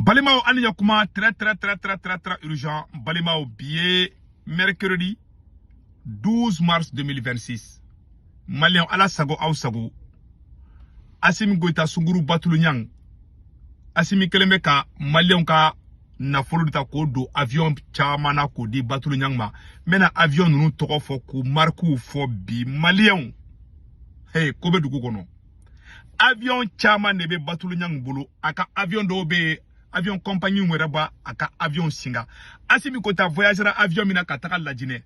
Balimaw, ani ɲakuma. Très très très très très très urgent, balimaw. Bi ye mercredi 12 mars 2026. Maliyɛn, ala sago aw sago. Asimi Goyita, Sunguru Batulu Ɲang, Asimi kelen bɛ ka maliyɛnw ka nafolo de ta k'o don avion caman na k'o di Batulu Ɲang ma. N bɛna avion ninnu tɔgɔ fɔ k'u marikiw fɔ bi. Maliyɛnw, hey, ko bɛ dugu kɔnɔ. Avion caman de bɛ Batulu Ɲang bolo. A ka avion dɔw bɛ yen, avion compagnie yɛrɛ b'a a ka avion singa. Asimi Goyita voyagera avion min na ka taga Lajinɛ,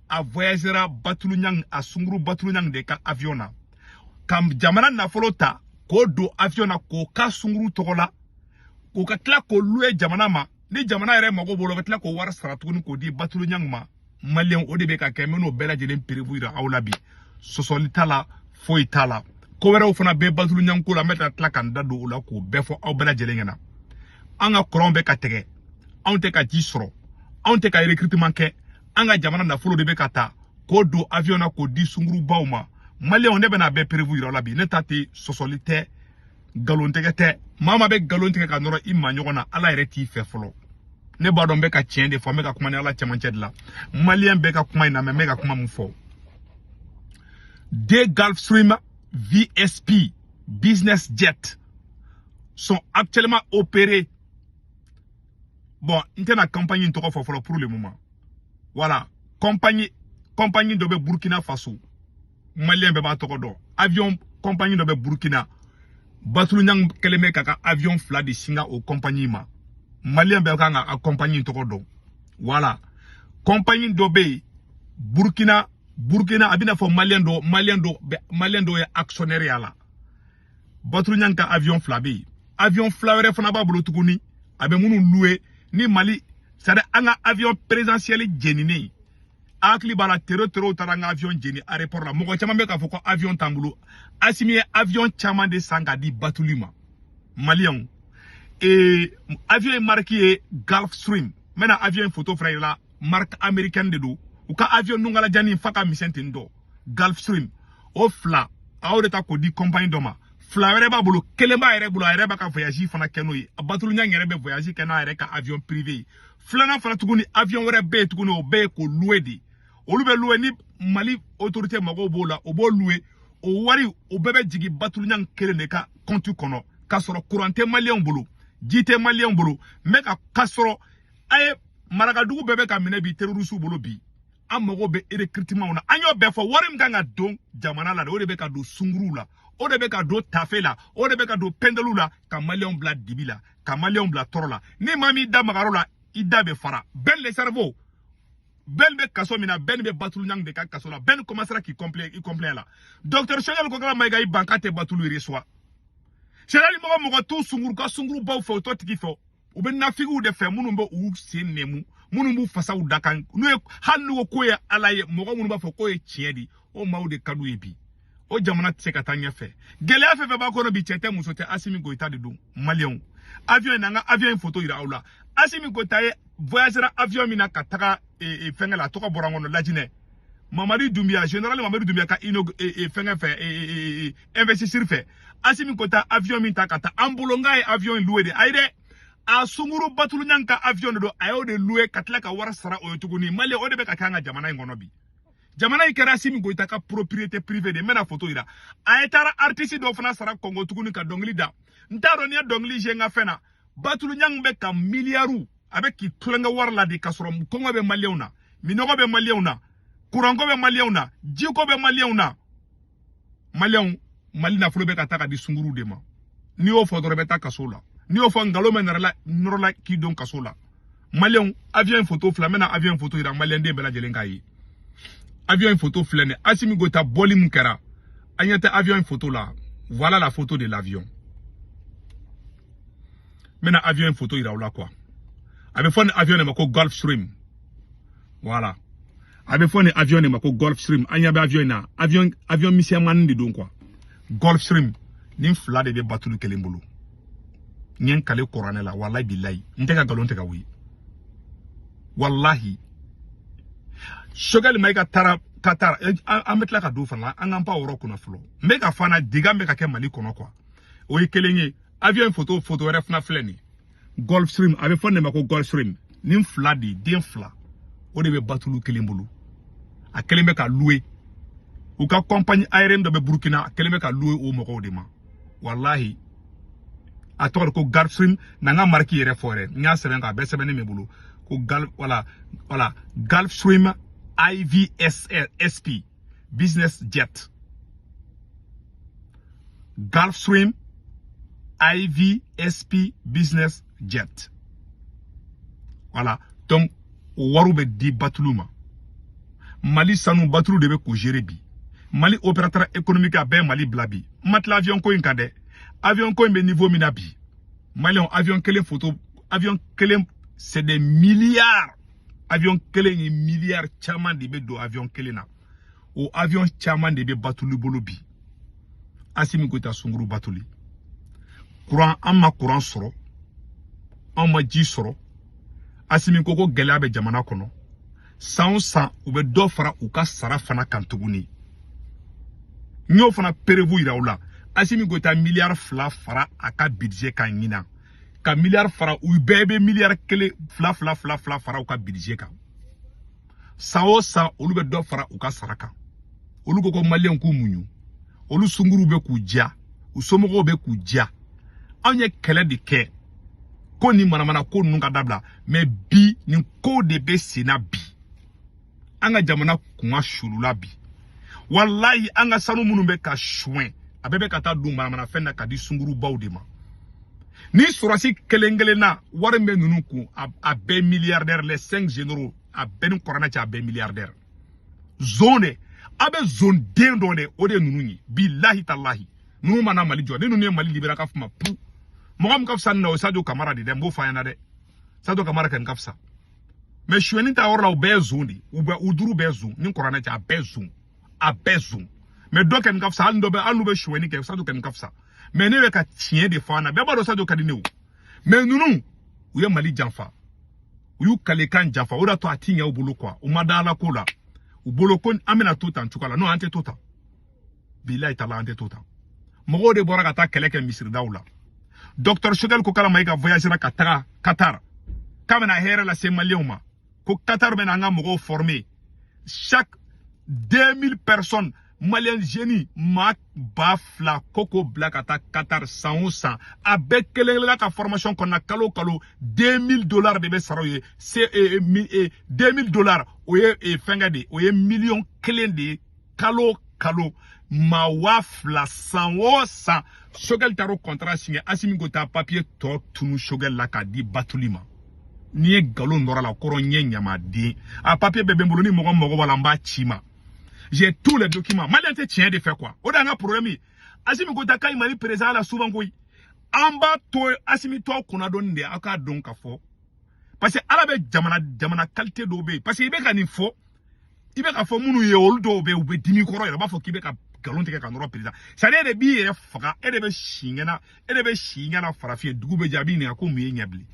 a voyagera Batulu Ɲang, a sunguru Batulu Ɲang de ka avion na, ka jamana nafolo ta k'o don avion na k'o ka sunguru tɔgɔ la, k'o ka tila k'o louer jamana ma. Ni jamana yɛrɛ mago b'o la, o bɛ tila k'o wari sara tuguni k'o di Batulu Ɲang ma. Maliyɛn, o de bɛ ka kɛ. N bɛn'o bɛɛ lajɛlen preuve yira aw la bi. Sɔsɔli t'a la, foyi t'a la. Ko wɛrɛw fana bɛ Batulu Ɲang ko la, n bɛ tila ka n da don o la k'o bɛɛ fɔ aw bɛɛ lajɛlen ɲɛna. An ka kɔrɔnw bɛ ka tigɛ, anw tɛ ka ji sɔrɔ, anw tɛ ka recrutement kɛ. An ka jamana nafolo de bɛ ka ta k'o don avion na k'o di sungurubaw ma. Maliyɛnw, ne bɛna a bɛɛ preuve yira aw la bi. Ne ta tɛ sɔsɔli tɛ, nkalon tigɛ tɛ. Maa maa bɛ nkalon tigɛ ka nɔrɔ i ma ɲɔgɔn na, ala yɛrɛ t'i fɛ fɔlɔ. Ne b'a dɔn n bɛ ka tiɲɛ de fɔ, n bɛ ka kuma ni ala cɛmancɛ de la. Maliyɛn bɛɛ ka kuma in na mɛ, n bɛ ka kuma mun fɔ: deux Gulfstream VSP business jet sont actuellement opérés. Bon, n tɛna compagnie in tɔgɔ fɔ fɔlɔ pour le moment. Voilà, compagnie dɔ bɛ Burkina Faso, maliyɛn bɛɛ b'a tɔgɔ dɔn. Avion compagnie dɔ bɛ Burkina, Batulu Ɲang kɛlen bɛ k'a ka avion fila de singa o compagnie ma. Maliyɛn bɛɛ kan ka a compagnie tɔgɔ dɔn. Voilà, compagnie dɔ bɛ yen Burkina. Burkina, a bɛna fɔ maliyɛn dɔ ye actionnaire y'a la. Batulu Ɲang ka avion fila bɛ yen. Avion fila wɛrɛ fana b'a bolo tuguni, a bɛ minnu louer ni Mali, c'est à dire an ka avion présidentiel jeninen. A hakili b'a la, terro terro taara an ka avion jeni aéroport la. Mɔgɔ caman bɛ k'a fɔ ko avion t'an bolo. Asimi ye avion caman de san k'a di Batuli ma. Maliyɛnw, ee, avion ye marque ye Gulfstream. N bɛna avion in photo fana yira la. Marque américaine de don. U ka avion nungalajanni fa ka misɛn ten tɔ. Gulfstream o fila, a y'o de ta k'o di compagnie dɔ ma. Fila wɛrɛ b'a bolo, kelen b'a yɛrɛ bolo, a yɛrɛ b'a ka voyage fana kɛ n'o ye. Batulu Ɲang yɛrɛ bɛ voyage kɛ n'a yɛrɛ ka avion privé ye. Filanan fana tuguni, avion wɛrɛ bɛ yen tuguni, o bɛ yen k'o louer de. Olu bɛ louer ni Mali autorité mago b'o la, o b'o louer. O wari o bɛɛ bɛ jigin Batulu Ɲang kelen de ka compte kɔnɔ, k'a sɔrɔ courant tɛ maliyɛnw bolo, ji tɛ maliyɛnw bolo. Mɛ ka sɔrɔ a ye marakadugu bɛɛ bɛ ka minɛ bi terroriste bolo bi. An mago bɛ recrutement na, an y'o bɛɛ fɔ. Wari min kan ka don jamana la de, o de bɛ ka don sunguruw la, o de bɛ ka don tafe la, o de bɛ ka don pɛndɛliw la, ka maliyɛnw bila dibi la, ka maliyɛnw bila tɔɔrɔ la. Ni maa min da magar'o la, i da bɛ fara. Ben le cerveau, Ben bɛ kaso min na, Ben bɛ Batulu Ɲang de ka kaso la. Ben commencera k'i complet i complet la. Docteur Choguel Kokalla Maïga, i ban k'a tɛ Batulu reçoit. Sariya mɔgɔ mɔgɔ t'u sunguru ka sungurubaw fɛ, o t'o tigi fɛ. U bɛ nafigiw de fɛ, minnu bɛ u sen nɛmu, minnu b'u fasaw da kan n'u ye. Hali n'u ko k'o ye ala ye, mɔgɔ minnu b'a fɔ k'o ye tiɲɛ de, o maaw de ka d'u ye bi. O jamana tɛ se ka taa ɲɛfɛ. Gɛlɛya fɛn fɛn b'a kɔnɔ bi, cɛ tɛ, muso tɛ, Asimi Goyita de don. Maliyɛnw, avion in na, n ka avion in photo yira aw la. Asimi Goyita ye voyagera avion min na ka taga fɛnkɛ la, a tɔgɔ bɔra n kɔnɔ, Lajinɛ, Mamadi Doumbia, général Mamadi Doumbia ka ino fɛnkɛ fɛ, investisseur fɛ. Asimi Goyita avion min ta ka taa an bolo, n k'a ye avion in louer de. Ayi dɛ, a sunguru Batulu Ɲang ka avion de don. A y'o de louer ka tila ka wari sara o ye tuguni. Maliyɛn, o de bɛ ka kɛ an ka jamana in kɔnɔ bi. Jamana in kɛra Asimi Goyita ka propriété privée de. N bɛna photo yira. A ye taara artiste dɔ fana sara Kɔngɔ tuguni ka dɔnkili da. N t'a dɔn n'i ye dɔnkili jouer n ka fɛn na. Batulu Ɲang bɛ ka miliyariw, a bɛ k'i tulonkɛ wari la de, k'a sɔrɔ kɔngɔ bɛ maliyɛnw na, minɔgɔ bɛ maliyɛnw na, kuranko bɛ maliyɛnw na, jiko bɛ maliyɛnw na. Maliyɛnw, Mali nafolo bɛ ka taa ka di sunguruw de ma. N'i y'o fɔ dɔrɔn, i bɛ taa kaso la. N'i y'o fɔ, nkalon bɛ nɔrɔ la nɔrɔ la k'i don kaso la. Maliyɛnw, avion in photo filɛ. N bɛna avion in photo yira maliyɛnden bɛɛ lajɛlen k'a ye. Avion in photo filɛ nin ye. Asimi Goyita bɔli mun kɛra, an ɲɛ tɛ avion in photo la? Voilà la photo de l'avion. N bɛna avion in photo yira aw la quoi. A bɛ fɔ nin avion de ma ko Gulfstream. Voilà, a bɛ fɔ nin avion de ma ko Gulfstream. An ɲɛ bɛ avion in na, avion misɛnmanin de don quoi. Gulfstream nin fila de bɛ Batulu kelen bolo. N ye n kale kuranɛ la, walahi bilahi, n tɛ ka nkalon tigɛ ka wuli, walahi. Choguel Maïga taara Qatar. An bɛ tila ka don fana, an k'an pan o yɔrɔ kunna fɔlɔ. N bɛ ka fana dégâts bɛ ka kɛ Mali kɔnɔ quoi. O ye kelen ye. Avion photo wɛrɛ fana filɛ nin ye. Gulfstream, a bɛ fɔ nin de ma ko Gulfstream. Nin fila de, den fila, o de bɛ Batulu kelen bolo. A kelen bɛ ka louer u ka compagnie aérienne dɔ bɛ Burukina, a kelen bɛ ka louer o mɔgɔw de ma. Walahi, a tɔgɔ de ko Gulfstream. Na n ka marque yɛrɛ fɔ yɛrɛ, n y'a sɛbɛn k'a bɛɛ sɛbɛnnen bɛ bolo ko Gal, voilà, voilà, Gulfstream IVSP business jet, Gulfstream IVSP business jet. Voilà, donc o wariw bɛ di Batulu ma. Mali sanu, Batulu de bɛ k'o gérer bi. Mali opérateur économique, a bɛɛ Mali bila bi. N ma tila avion ko in kan dɛ. Avion ko in bɛ niveau min na bi, maliyɛnw, avion kelen photo, avion kelen, c'est des milliards. Avion kelen ye milliards caman de bɛ don avion kelen na. O avion caman de bɛ Batulu bolo bi. Asimi Goïta sunkuru Batuli. Courant, an ma courant sɔrɔ, an ma ji sɔrɔ. Asimi ko ko gɛlɛya bɛ jamana kɔnɔ. San o san, u bɛ dɔ fara u ka sara fana kan tuguni. N y'o fana preuve yira u la. Asimi Goïta miliyari 2 fara a ka budget kan ɲinan, ka miliyari fara. U bɛɛ bɛ miliyari 1, fila, fila, fila, fila fara u ka budget kan. San o san, olu bɛ dɔ fara u ka sara kan. Olu ko ko maliyɛnw k'u muɲu. Olu sunkuruw bɛ k'u diya, u somɔgɔw bɛ k'u diya. Anw ye kɛlɛ de kɛ ko ni manamana ko ninnu ka dabila, mais bi, nin ko de bɛ sen na bi. An ka jamana kunga sulula bi. Walayi, an ka sanu minnu bɛ ka suwɛn, a bɛɛ bɛ ka taa don manamanafɛn na ka di sunkurubaw de ma. Ni sɔrɔsi kelen kelen na, wari min bɛ ninnu kun, a bɛɛ milliardaire. Les cinq généraux, a bɛɛ ni kɔrɔnɛ cɛ, a bɛɛ milliardaire. Zon de, a bɛ zon den dɔ de, o de ye ninnu ye. Bilahi talahi, ninnu mana Mali jɔ, ni ninnu ye Mali libéré, ka fuma pu. Mɔgɔ min ka fisa nin na, o ye Sadio Kamara de dɛ. N b'o fɔ a ɲɛna dɛ, Sadio Kamara kɔni ka fisa. Mais suyɛnni ta yɔrɔ la, u bɛɛ ye zon de. U bɛ u duuru bɛɛ zon ni kɔrɔnɛ cɛ, a bɛɛ zon, a bɛɛ zon. Mais dɔ kɔni ka fisa, hali dɔ bɛ, hali n'u bɛ suyɛnni kɛ, Sadio kɔni ka fisa. Mais ne bɛ ka tiɲɛ de fɔ an na. Bɛɛ b'a dɔn Sadio ka di ne o. Mais ninnu, u ye Mali janfa, u y'u kalekan janfa. O de y'a to a ti ɲɛ u bolo quoi. U ma da ala ko la. U bolo ko an bɛna to tan cogoya la. Non, an tɛ to tan. Bilayi tala, an tɛ to tan. Mɔgɔw de bɔra ka taa kɛlɛ kɛ misiridaw la. Docteur Choguel Kokalla Maïga voyagera ka taga Qatar k'a bɛna hɛrɛ lase maliyɛnw ma, ko Qatar bɛna an ka mɔgɔw former, chaque 2000 personnes, maliyɛn jeunes maa 2000, ko k'o bila ka taa Qatar san o san. A bɛɛ kelen kelenna ka formation kɔnɔna, kalo o kalo, 2000 dollars de bɛ sara u ye. Se 2000 dollars, o ye fɛnkɛ de, o ye miliyɔn 1 de ye kalo o kalo, maa 2000, san o san. Choguel taara o contrat signé. Asimi ko taa papier tɔ tunu Choguel la k'a di Batuli ma. N'i ye nkalon nɔrɔ la kɔrɔ, n ye ɲamaden. A papier bɛɛ bɛ n bolo. Ni mɔgɔ mago b'a la, n b'a ci ma. J'ai tous les documents. Maliyɛn tɛ tiɲɛ de fɛ quoi, o de y'an ka problème ye. Asimi ko ta ka ɲi Mali président la souvent koyi. An b'a to Asimi tɔ kunna dɔɔni de, aw k'a dɔn ka fɔ, parce que ala bɛ jamana jamana qualité dɔw bɛ yen. Parce que i bɛ ka nin fɔ, i bɛ ka fɔ minnu ye, olu dɔw bɛ yen, u bɛ dimi kɔrɔ yɛrɛ, u b'a fɔ k'i bɛ ka nkalon tigɛ ka nɔrɔ président. C'est à dire, e de b'i yɛrɛ faga, e de bɛ si ɲɛna, e de bɛ si ɲɛna. Farafin, dugu bɛ jɛ, a b'i ɲininka ko mun ye ɲɛ bilen.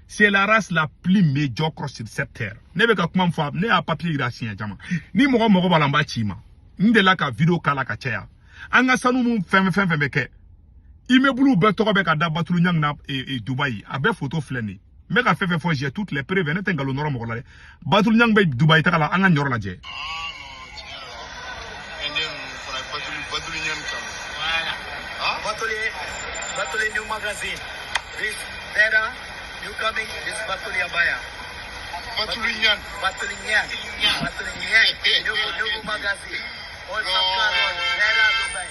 C'est la race la plus médiocre sur cette terre. Ne bɛ ka kuma min fɔ, ne y'a papier yira siɲɛ caman. Ni mɔgɔ mago b'a la, n b'a ci i ma. N delila ka vidéo k'a la ka caya. An ka sanu mun fɛn fɛn fɛn bɛ kɛ, immeuble bɛɛ tɔgɔ bɛ ka da Batulu Ɲangi na Dubaï. A bɛɛ photo filɛ nin ye. N bɛ ka fɛn fɛn fɔ, j'ai toutes les preuves. Ne tɛ nkalon nɔrɔ mɔgɔ la dɛ. Batulu Ɲangi bɛ Dubaï taga la, an ka ɲɔrɔ lajɛ. Ah non, tiɲɛ yɛrɛ la, indien ninnu fana ye Batuli, Batuli ɲani kanu. Voilà. Ah. Batuli, Batuli new magazine. This Vera, new coming, this Batuli Abaya. Batuli ɲani. Batuli Nyan. Batuli Nyan. New, new magazine. All from No. Carol, Vera Dubai.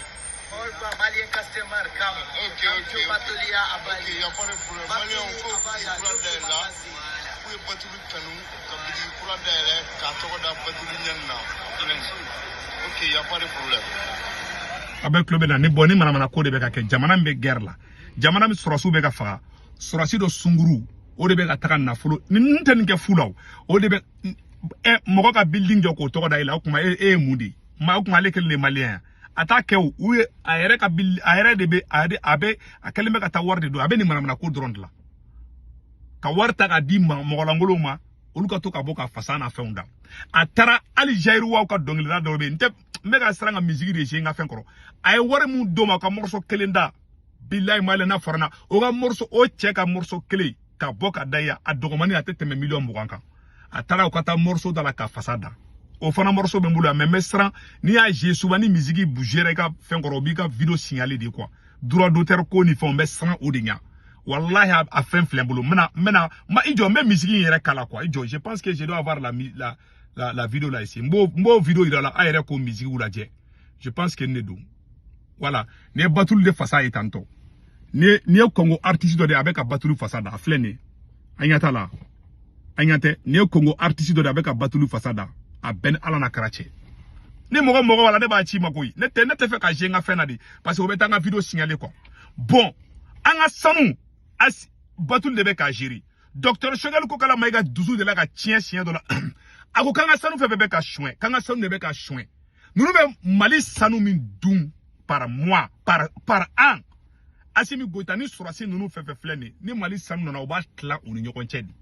All from Malian customer come. Ok, come ok, to ok. Batuli Abaya. Ok, y a pas de problème. Maliyɛnw ko Batuli bitigi Abaya, kura new dayɛlɛ la. magazine. K'u ye Batuli kanu ka bitigi kura dayɛlɛ k'a tɔgɔ da Batuli ɲani na. Ok, y a pas de problème. A bɛɛ tulo bɛ na ni bɔn ni manamana ko de bɛ ka kɛ. Jamana min bɛ guerre la, jamana min sɔrɔsiw bɛ ka faga, sɔrɔsi dɔ sunkuru, o de bɛ ka taga nafolo ni n tɛ nin kɛ fu la. O o de bɛ ɛ mɔgɔ ka building jɔ k'o tɔgɔ da i la. O kuma, e ye mun de ye? Ma o kuma, ale kelen de ye maliyɛn ye. A t'a kɛ o. U ye a yɛrɛ ka building, a yɛrɛ de bɛ a de a bɛ a kɛlen bɛ ka taa wari de don. A bɛ nin manamana ko dɔrɔn de la, ka wari ta k'a di mɔgɔlankolonw ma, olu ka to ka bɔ ka fasa n'a fɛnw da. A taara hali Zayiruwaw ka dɔnkilida dɔw bɛ yen, n tɛ n bɛ ka siran ka misigi de se n ka fɛn kɔrɔ. A ye wari mun d'o ma ka morceau kelen da. Bilayi, maliyɛn n'a fɔra na o ka morceau, o cɛ ka morceau kelen ka bɔ ka da yan, a dɔgɔmani a tɛ tɛmɛ miliyɔn 20 kan. A taara u ka taa morceau da la ka fasa da. O fana morceau bɛ n bolo yan, mais n bɛ siran n'i y'a jouer souvent, ni musique bougera i ka fɛn kɔrɔ, o b'i ka vidéo signaler de quoi, droit d'auteur ko ni fɛnw. N bɛ siran o de ɲɛ. Wallahi, a fɛn filɛ n bolo, n bɛna ma i jɔ, n bɛ musique in yɛrɛ kala quoi. I jɔ, je pense que je dois avoir la vidéo là ici. N b'o vidéo yira la, a yɛrɛ k'o musique lajɛ. Je pense que ne don. Voilà, nin ye batulu de fasa ye tantɔ. Nin ye Congo artiste dɔ de ye, a bɛ ka batulu fasa da. A filɛ nin ye, an ɲɛ t'a la, an ɲɛ tɛ. Nin ye Congo artiste dɔ de ye, a bɛ ka batulu fasa da. A bɛɛ ni Ala n'a kɛra cɛ. Ni mɔgɔ mɔgɔ b'a la, ne b'a ci ma koyi. Ne tɛ fɛ ka jouer n ka fɛn na de, parce que o bɛ taa n ka vidéo signaler quoi. Bon, an ka sanu as batulu de bɛ ka gérer. Docteur Choguel Kokalla Maïga dusu de la ka tiɲɛ siɲɛ dɔ la, a ko k'an ka sanu fɛn fɛn bɛ ka suɲɛ, k'an ka sanu de bɛ ka suɲɛ. Ninnu bɛ Mali sanu min dun par mois, par an, Assimi Goïta ni sɔrɔsi ninnu fɛn fɛn filɛ nin ye, ni Mali sanu nana, u b'a tila u ni ɲɔgɔn cɛ de.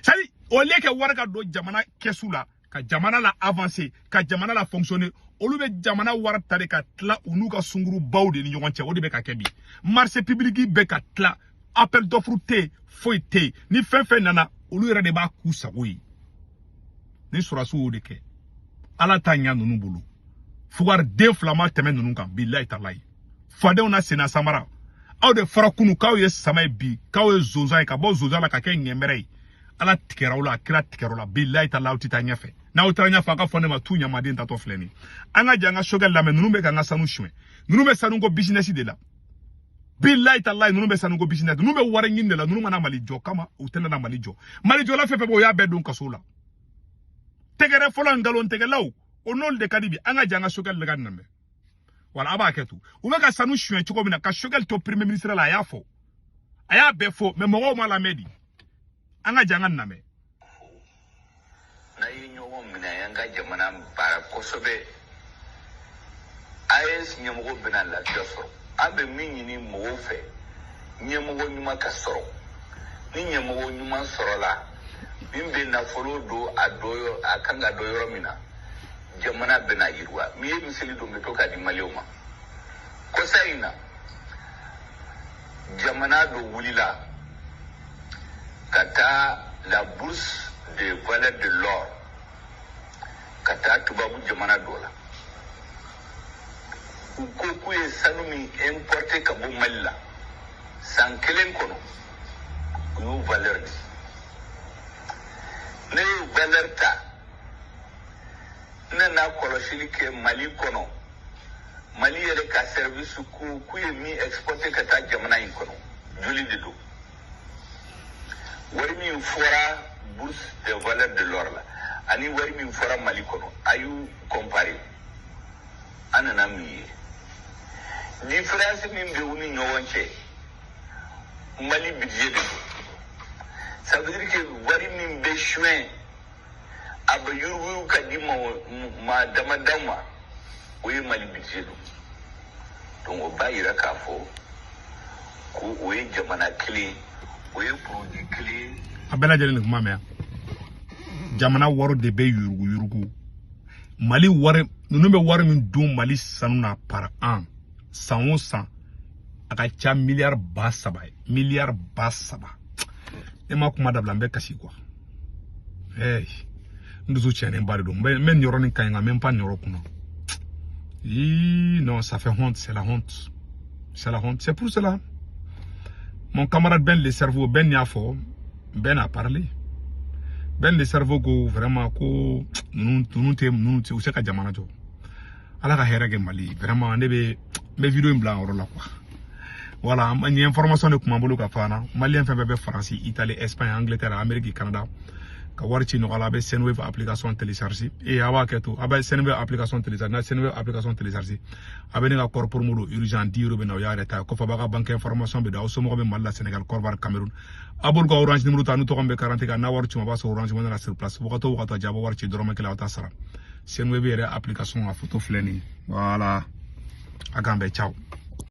C'est à dire, au lieu que wari ka don jamana kɛsu la, ka jamana la avancer, ka jamana la fonctionner, olu bɛ jamana wari ta de ka tila u n'u ka sungurubaw de ni ɲɔgɔn cɛ. O de bɛ ka kɛ bi. Marché public bɛ ka tila, appel d'offre tɛ yen, foyi tɛ yen. Ni fɛn fɛn nana, olu yɛrɛ de b'a k'u sago ye. Ni sɔrɔsiw y'o de kɛ, Ala t'a ɲa ninnu bolo. Fugari den fila ma tɛmɛ ninnu kan. Bilayi talayi, fadenw na senna samara, aw de fɔra kunu k'aw ye sama ye, bi k'aw ye zonzan ye, ka bɔ zonzan la ka kɛ ɲɛmɛrɛ ye. Ala tigɛra aw la, a kira tigɛra aw la. Bilayi talayi, aw tɛ taa ɲɛfɛ. N'aw taara ɲɛfɛ, a ka fɔ ne ma tu ɲamaden tatɔ filɛ nin ye. An ka jɛ an ka Choguel lamɛn. Ninnu bɛ k'an ka sanu suɲɛ, ninnu bɛ sanu ko business de la. Bilayi talayi, ninnu bɛ sanu ko business, ninnu bɛ wari ɲini de la. Ninnu mana Mali jɔ kama, u tɛna na Mali jɔ. Mali jɔla fɛn fɛn bɛ, o y'a bɛɛ don kaso la. Tɛgɛrɛ fɔlɔ, nkalon tɛgɛlaw, o n'olu de ka di bi. An ka jɛ an ka Choguel ka lamɛn. Wala a b'a kɛ to, u bɛ ka sanu suɲɛ cogo min na, ka Choguel to premier ministre la, a y'a fɔ, a y'a bɛɛ fɔ, mais mɔgɔw ma lamɛn di. An ka jɛ an ka lamɛn. N'a ye ɲɔgɔn minɛ, an ka jamana baara kosɛbɛ, AES ɲɛmɔgɔ bɛna lafiya sɔrɔ. An bɛ min ɲini mɔgɔw fɛ, ɲɛmɔgɔ ɲuman ka sɔrɔ. Ni ɲɛmɔgɔ ɲuman sɔrɔla min bɛ nafolo don a dɔ yɔrɔ, a kan ka dɔn yɔrɔ min na, jamana bɛna yiriwa. Min ye misali dɔ, n bɛ to k'a di maliyɛnw ma. Kɔsa in na, jamana dɔ wulila ka taa la bourse de valeur de l'or, ka taa tubabu jamana dɔ la. U ko k'u ye sanu min importer ka bɔ Mali la san kelen kɔnɔ, u y'o valeur di. Ne ye valeur ta, n nana kɔlɔsili kɛ Mali kɔnɔ. Mali yɛrɛ ka service ko k'u ye min exporter ka taa jamana in kɔnɔ, joli de don? Wari min fɔra bourse de valeur de l'or la ani wari min fɔra Mali kɔnɔ, a y'u comparer. An nana min ye, différence min bɛ u ni ɲɔgɔn cɛ, Mali budget de don. Ça veut dire que wari min bɛ suɲɛ, a bɛ yuruguyurugu ka di maa dama ma, o ye Mali budget don. Donc o b'a yira k'a fɔ ko o ye jamana kelen, o ye produit kelen. A bɛɛ lajɛlen nin kuma mɛn, jamana wari de bɛ yuruguyurugu. Mali wari, ninnu bɛ wari min dun Mali sanu na par an, san o san, a ka ca miliyari 3000 ye, miliyari 3000. Ne ma kuma dabila, n bɛ kasi quoi. Hey, n dusu tiɲɛnen ba de don. N bɛ nin yɔrɔnin ka ɲi, nka n bɛ n pan nin yɔrɔ kunna. Ii, non, ça fait honte, c'est la honte, c'est la honte. C'est pour cela, mon camarade Ben le cerveau, Ben y'a fɔ, Ben a parlé. Ben le cerveau ko vraiment ko ninnu tɛ u se ka jamana jɔ. Ala ka hɛrɛ kɛ Mali. Vraiment, ne bɛ n bɛ vidéo in bila yɔrɔ la quoi. Voilà, nin information de kun b'an bolo ka fɔ an na. Maliyɛn fɛn fɛn bɛ Faransi, Italie, Espagne, Angleterre, Amérique, Canada, ka wari ci nɔgɔya la, a bɛ Sendwave application télécharger. E a b'a kɛ to, a bɛ Sendwave application télécharger. N'a Sendwave application télécharger, a bɛ ne ka code promo don urgent 10 euros bɛ na, o y'a yɛrɛ ta ye. Kɔfɛ, a b'a ka banque information bɛ don. Aw somɔgɔw bɛ Mali la, Sénégal, Côte d'Ivoire, Cameroun, a b'olu ka Orange numéro ta, n'u tɔgɔ min bɛ carte kan. N'a wari ci ma, a b'a sɔrɔ Orange Money na sur place. Wagati o wagati a bɛ wari ci, dɔrɔmɛ kelen aw t'a sara. Sendwave yɛrɛ application a photo filɛ nin ye. Voilà, a k'an bɛn, ciao.